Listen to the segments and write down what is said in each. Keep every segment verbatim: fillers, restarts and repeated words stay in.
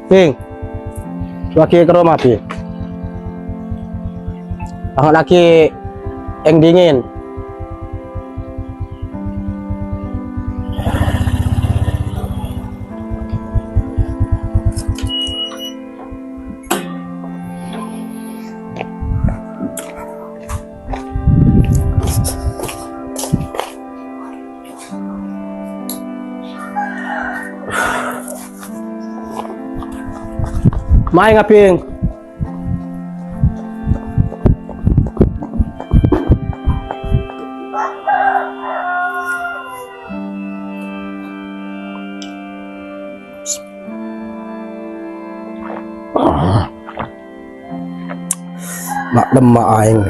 Bhing, lagi ke rumah, Bhing. Aku lagi yang dingin. Maèng, Abhing. Ma' lemma' aèng.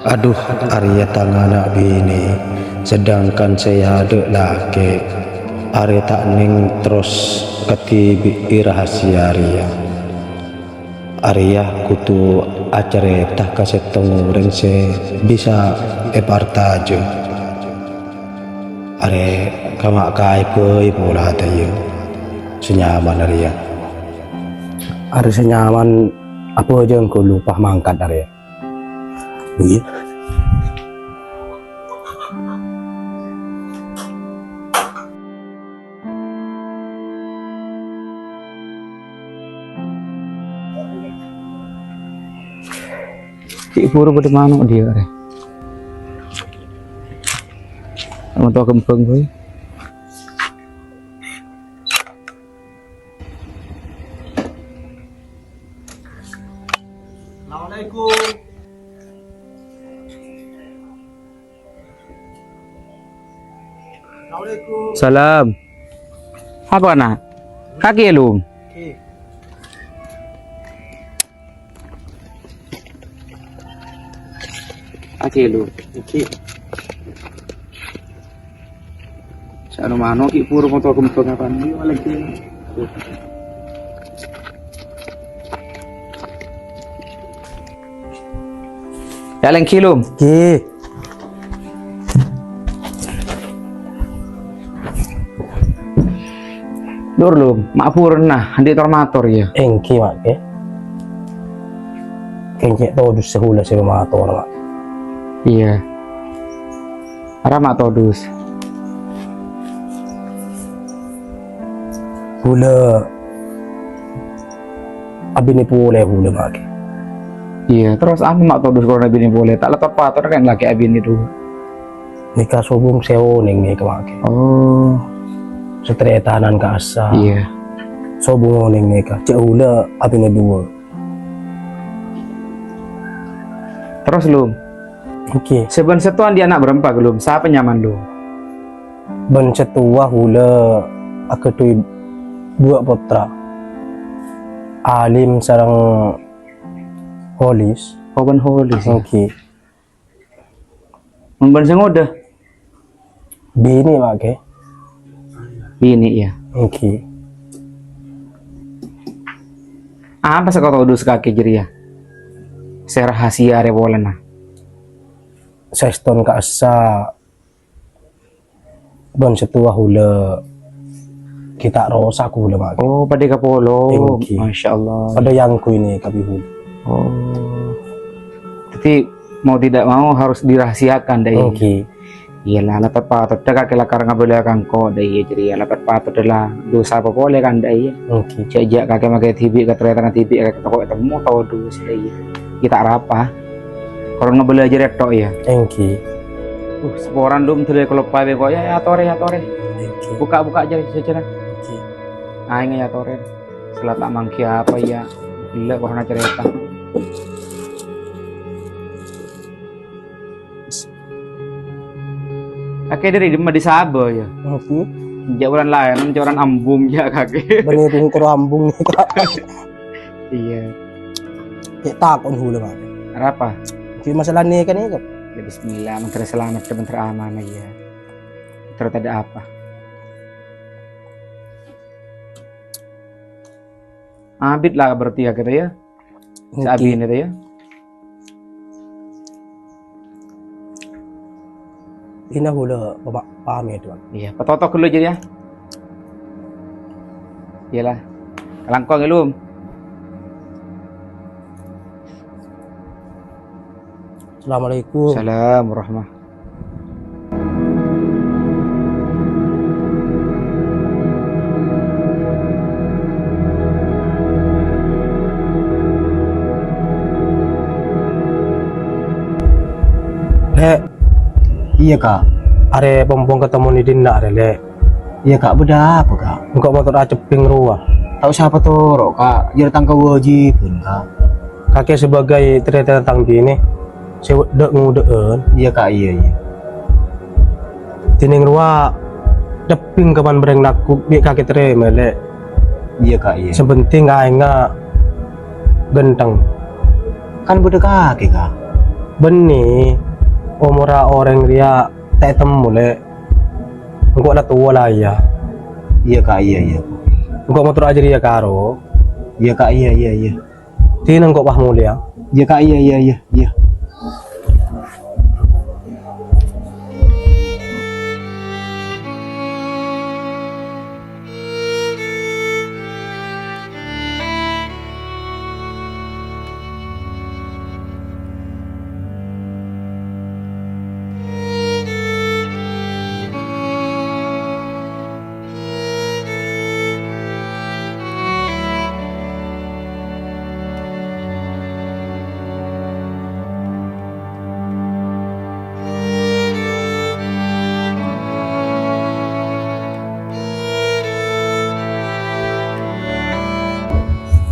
Adhu, arèya tang ana' binè, sedangkan sè èadâ' lakè'. Arè ta' nèng terros kadhibi' rahasia rèya. Arèya kodhu acarèta ka sèttong orèng sè bisa èpartajâ. Arè kama' kaè bhâi pola tèyèng sè nyaman arèya. Arè sè nyaman abhâjâng ghâllu pas mangkat arèya. Bhâi. Ghi' buru bâdâ mano' diyâ arè. Matowa kembhâng, bhâi. Assalamualaikum. Assalamualaikum. Salam. Apa, Nak? Kakè, Lum? Oke. Kakè, Lum. Oke. Sano mano ghi' buru matowa kembhâng apa? Ayo, lagi. Ya, lèngghi, Lum. Ghi. Dur, Lum, ma' buru, nah, andi' tor-mator, yâ. Èngghi, Mak, ghi. Kèng cè' todus sè ghulâ sè mator, Mak. Iyâ. Arapa ma' todus? Ghulâ abinè polè ghulâ, Mak. Iyâ, terros apa ma' todus korona abinè polè? Ta' la tor-pator kan lakè' abinè duwâ'. Nèka sobung sè onèng nèka, Mak. Oh. Sataretanan ka'assa. Iyâ. Sobung onèng nèka. Cè' ghulâ abinè duwâ'. Terros, Lum? Oke. Sè bân sè towa andi' ana' bârâmpa, Lum? Sapa nyamana, Lum? Bân sè towa ghulâ aghâdhuwi duwâ' pottra. Alim sareng Holis. Oh, bân Holis, yâ? Oke. Mon bân sè ngodâ? Binè, Mak, ghi. Binè, yâ. Oke. Apa sè èkatodus kakè jârèya? Sè rahasia rè polana. Sèston ka'assa bân sè towa ghulâ ghi' ta' rosak ghulâ, Mak. Oh, padâ èkapolong. Èngghi. Masya Allah. Padâ èyangghuy nèka bi' ghulâ. Oh. Jadi, mau tidak mau harus dirahasiakan, dâ' iyâ. Èngghi. Iyâ la, la pat-patodda kakè lakar ngabâlâ ka engko', dâ' iyâ, jârèya la pat-patodda la dusa apa polè kan, dâ' iyâ. Èngghi. Jhâ', jhâ' kakè makè dhibi' ka tarètanna dhibi' kakè toko' temmo todus, dâ' iyâ. Ghi' ta' arapa. Korang ngabâlâ jârèya tok, yâ? Èngghi. Uh, saporana, Lum, dhuli kaloppa bi' ko'. Yâ, yâ, atorè, yâ, atorè. Èngghi. Buka', buka' jârèya, jârèya. Èngghi. Aèng, yâ, atorè. Sala ta' mangghi apa, yâ? Ghellâ' korang carèta. Kakè dâri dimma, dâri Sabâ, yâ? Èngghi. Jhâ' orèng laèn, jhâ' orèng Ambung, jhâ' kakè. Bânnè tungkor Ambung, Kak. Iyâ. Cè' takon ghulâ, Pak. Arapa? Cè' masalah nèka, nèka. Yâ, bismillah, mandhâr salamet, mandhâr aman, yâ. Terus ada apa? Abit la berarti ya kita ya. Sè abinè rèya. Ina ghulâ pa-, pamèt, Bang. Iyâ, patoto ghâllu jârèya. Iyâlah. Kalangkong, Lum. Assalamualaikum. Salam warahmah. Lè'. Iyâ, Ka'. Arè pong-pong katemmo è dinna' arè, Lè'. Iyâ, Ka', bâdâ apa, Ka'? Engko' motor ajebbhing rowa. Ta' osa patoro', Ka'. Jârèya tang kawâjibhân, Ka'. Kakè sebagai tarètan tang binè sè dâ'-ngodâ'ân. Iyâ, Ka', iyâ, iyâ. Dhinèng rowa jebbhing kapan bhâreng nanggung bi' kakè tarèma, Lè'. Iyâ, Ka', iyâ. Sè penting kaènga' ghântheng. Kan bâdâ kakè, Ka'. Bânnè, omorra orèng rèya ta' ètemmo, Lè'. Engko' la towa la, iyâ. Iyâ, Ka', iyâ, iyâ. Engko' motor jârèya karo. Iyâ, Ka', iyâ, iyâ, iyâ. Dhinèng engko' pas molèya. Iyâ, Ka', iyâ, iyâ, iyâ, iyâ.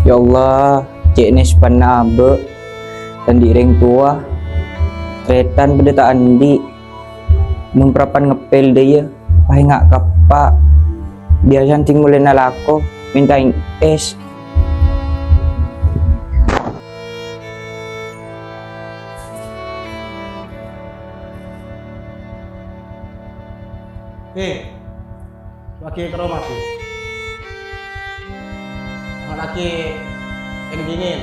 Ya Allah, cè' nèspanna abâ', ta' andi' rèng towa, tarètan bâdâ ta' andi'. Mon parappa'na ngepel dâ' iyâ, paènga' ka eppa'. Biyasana dhing molaè nalako, mènta ès. Nih, lagi ke rumah sih. Lagi yang dingin.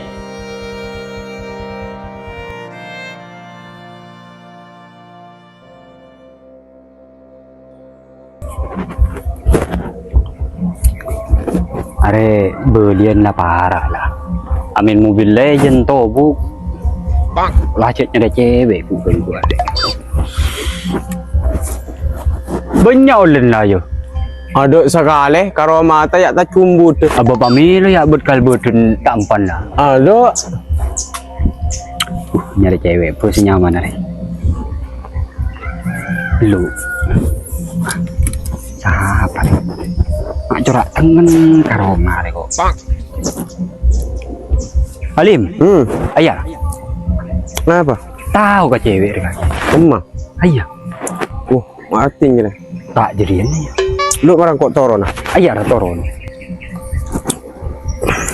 Arè bâliyân la para la. Amèn Mobile Legend tobuk. La cè' nyarè cèwèk, bukan gua. Bânnya' ollèna la, yâ. Adhu sakalè, karo mata yâ' ta' jumbu dâ. Abâ' pamèlo yâ' bât kalbâdhân ta' empan la. Adhu. Uh, nyarè cèwèk, bos nyaman arè. Lu. Sapa rè? Ma' cora' tengngen karo marè kok. Halim. Hmm. Ayah. Kenapa? Tao ka cèwèk rè, Kak? Emma. Ayah. Uh, mati ngene. Ta' jârèya, yâ. Lu marang kok toron, ah? Ayah, ra toron.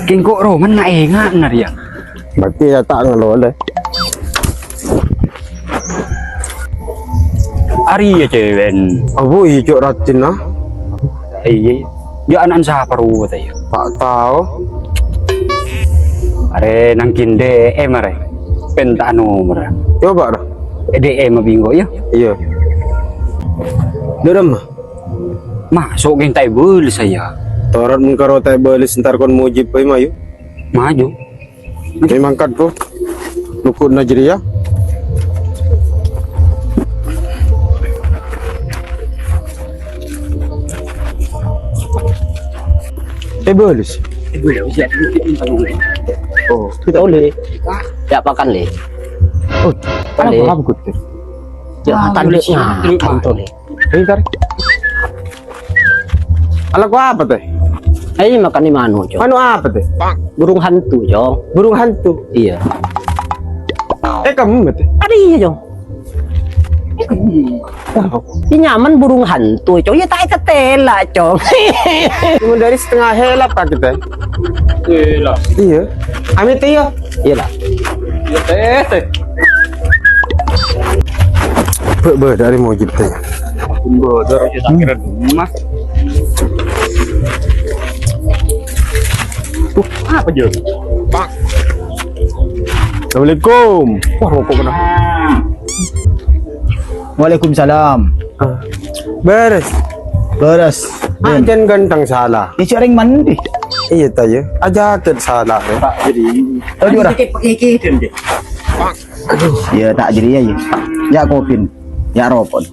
Kèng kok roman na' enga' nar, yâ. Berarti yâ ta' ngelolè. Arèya cèwèn. Abu, iyâ, Cok, Raden, ah. Iyâ. Yâ, ana'na sapa rowa ta' iyâ? Ta' tao. Arè nangkèn D M arè. Pènta nomor. Coba, ra. D M bingko, yâ? Iyâ. Dâ' remma? Maso' kèng ta' èbâles, yâ. Toron mon karo ta' èbâles, entar kon Mujib bhâi, mayu. Maju. Ini mangkat, Bro. Lukut Najriya. Eh, balas. Oh, kita oleh. Ya, pakan, Le. Oh, oleh. Apa, apa, Gus? Ya, ah, tadi, oleh. Nah, tadi, Le. Ini, Kar. Ala ko apa teh? Ayo makan di manu, Cok. Manu apa teh? Burung hantu, Cok. Burung hantu? Iya. Eh, kamu teh? Ada iya, Cok. Ini nyaman burung hantu, Cok. Ya tak ketela, Cok. Cuma dari setengah helap, Pak, kita. Iya. Iya. Amit, iya. Iya lah. Iya, teh, teh. Be, be, dari Mujib teh. Be, dari kita kira emas. Wah, apa, Jun? Assalamualaikum. Wah, rokok kena. Waalaikumsalam. Ah. Beres. Beres. Ah, Din. Jan ganteng salah. Isi orang mandi. Iya, ta, ya. Aja ket salah, ya. Pak, jadi. Oh, jurah. Iki, iki, iki, iki. Aduh, ya tak jadi ya, ya. Ya kopin. Ya ropon.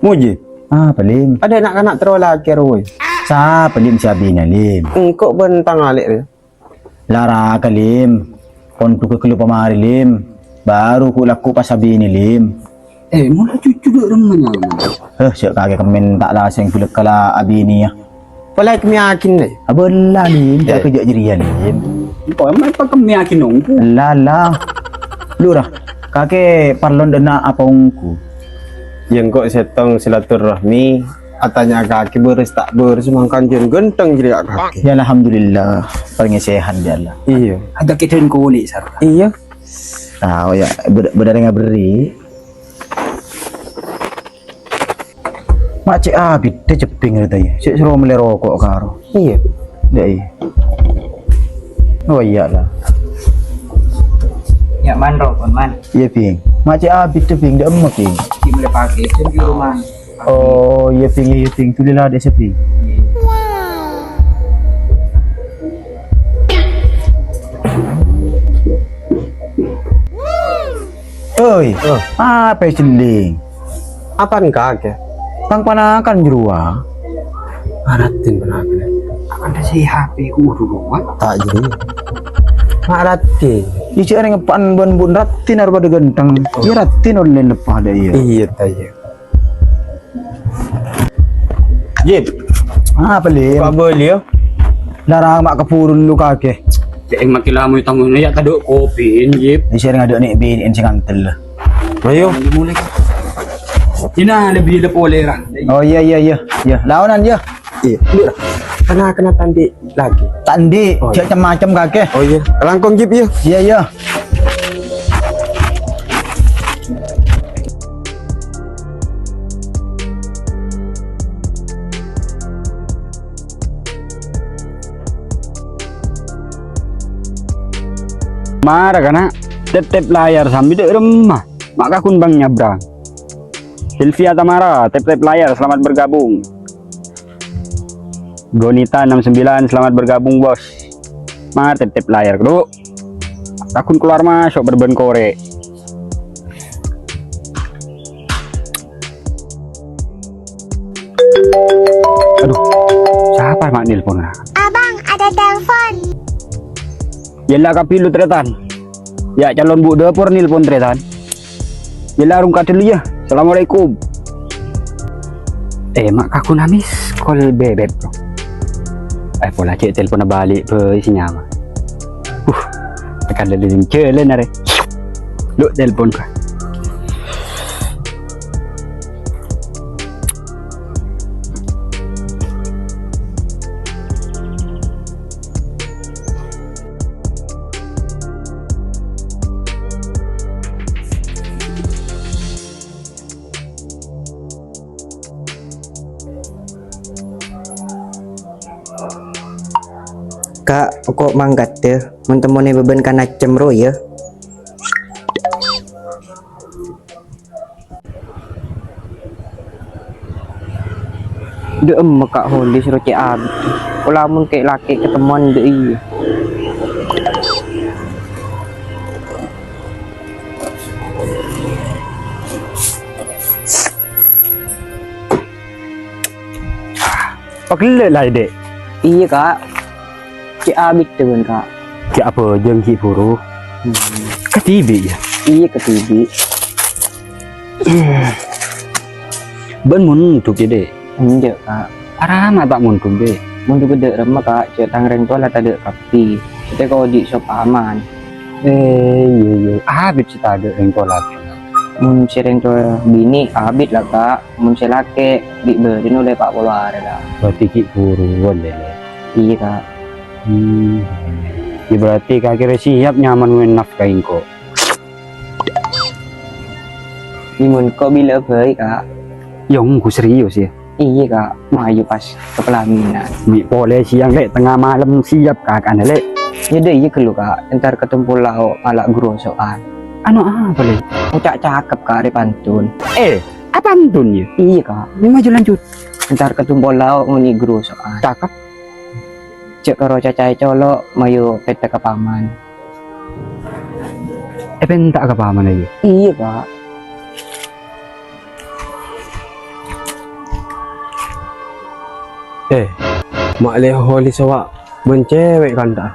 Muji. Ah, paling. Ada anak-anak terolak ke roy. Sa, paling si abina, Lim. Engko' bentang alik, ya. Lara ka, Lim. Kon duga gelu pamari, Lim. Baru ku laku pas abini, Lim. Eh, mula cucu duk remma nyama. Eh, sek kake kemen tak laseng bulek kala abini ya. Pola kemyakin deh. Abella, Lim, tak Eh. kejak jeria, Lim. Kok emang apa kemyakin nunggu? Lala. Lurah, kake parlon dena apa ungku? Ya engko' settong silaturahmi, atanya kake beres tak beres mangkan jen ganteng jeria kake. Ya, alhamdulillah, paling sehat ya Allah. Iya. Ada keden kulit, Sar. Iya. Tahu ya, beda, beda dengan beri. Mak cek abit deh ceping gitu ya. Cek suruh mele rokok karo. Iya. Ndak iya. Oh iya lah. Ya, man rokok, man. Iya, Bing. Mak cek abit deh, Bing. Ndak emek, Bing. Di mele pagi, itu di rumah. Oh, iya, Bing, iya, Bing. Tulilah ada sepi. Oi, Oh. apa celing? Apaan kake? Tang panakan jrowa. Aratin panakan. Akan ada si H P ku dulu, Wan. Tak jadi. Mak Ratin. Di cek ngepaan ban bun Ratin arep pada ganteng. Oh. Ya Ratin oleh lepas ada iya. Iya, ta, iya. Jip. Apa, Lim? Pak Bolio. Larang mak keburu lu kake. Cek yang makin lama tamu ini ya taduk kopi, Jip. Di sini ada nih biniin sing ngantel. Ayo. Mulai. Ini ada bila pole, Rang. Oh iya, iya, iya. Iya, lawanan ya. Iya. Kena, kena tandi lagi. Tandi, Oh, iya. cek macam kake. Oh iya. Langkong, Jip, ya. Iya, iya. Mara kana, tep-tep layar sambi dek remma. Mak kakun bang nyabrang. Silvia Tamara, tep-tep layar, selamat bergabung. Gonita enam sembilan, selamat bergabung, Bos. Mar tep-tep layar, Bro. Takun keluar masuk berban korek. Aduh, siapa mak nelpon, ah? Abang, ada telepon. Yella kapilu, Tretan. Ya, calon bu dapur nelpon, Tretan. Yella rungkat dulu ya. Assalamualaikum. Eh, mak kaku namis call bebek, bro. Eh, pola cek telepon balik, be, isinya mah. Uh, tekan dulu jalan are. Lu telepon ka. Kak, kok mangkat ya? Mon temone beban kan acem ro ya? Dek emma Kak Holi sero cek abit. Kok lamun kek laki ketemuan dek iya. Pagelle lah, Dek. Iya, Kak. Cek abit tuh, Kak. Cek apa jeng ki buru? Hmm. Ketibi ya? Iya, ketibi. Ban munduk ya, Dek? Enggak, Kak. Arama tak munduk, Dek? Munduk gede remma, Kak. Cek tang reng tua lah tade kapi. Kita kau di sop aman. Eh, iya, iya. Abit sih tade reng tua lagi. Mun si reng tua bini, abit lah, Kak. Mun se lake, bi' bâdâna olle pa' polo arè, Kak. Berarti ki' buruan, deh, Le. Iya, Kak. Hmm. Ya, berarti Kak kira siap nyaman ngoèn nafkah engko'. Imun kok bilâ bhâi, Kak? Ya, engko' serius, ya. Iyâ, Ka'. Mayu pas ka pelaminan. Bi' polè sèyang, Lè'. Tengnga malem siap kaka'na, Lè'. Yâ, dâ' iyâ ghâllu, Ka'. Entar ka Tompol Lao' ngala' groso'an. Anu apa, Lè'? Oca' cakep, Ka', rè pantun. Eh, apantun, yâ? Iyâ, Ka'. Yâ, maju lanjut. Entar ka Tompol Lao' ngonè' groso'an. Cakep. Jhâ' karo cacaè colo', mayu pènta ka paman. Èpènta ka pamanna, yâ? Iyâ, Ka'. Eh, ma' lè' holè sèwa bân cèwèk kantha.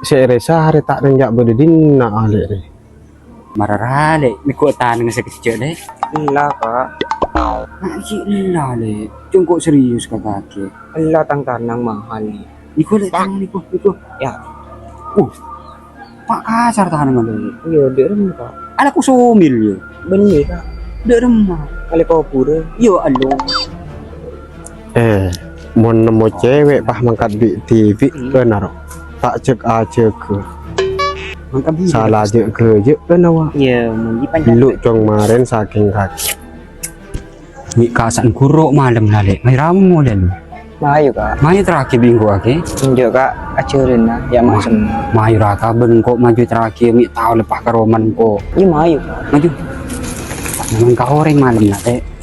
Sè rè-sarè ta' rènja' bâdâ dinna', Lè', rè. Mara ra, Lè', mèghok tanang sakejjhâ', Lè'. Ella, Ka'. Nah, ghi' ella, Lè'. Congko' serius ka kakè. Ella, tang tanang mahal, Lè'. Nèko, Lè', tanang nèko, nèko. Yâ. Uh. Pa' kasar tanang, Lè'. Iyâ, dâ' remma, Ka'. Ala ku somil, yâ. Bânnè, Ka'. Dâ' remma. Ala kobhurrâ. Iyâ, alo. Eh, mon nemmo cèwèk pas mangkat bi' dhibi', bân aro. Ta' jhâk-ajhâghâ. Mangkat bi' sala jhâ' ghâjâ' bân awa. Iyâ, mon di pancèn. Lu cong marèn sakèng kakè. Bi' kasa'an ghuru malem, Lè'. Mayu ra molè, lu. Mayu, Ka'. Mayu terakhir minggu kakè. Enjâ', Ka'. Ajhârânna, yâ, ma' semma. Mayu ra ka bengko maju terakhir, mi' tao lepas ka roman ko. Iyâ, mayu, Ka'. Maju. Nang ka orèng malem, Lè'.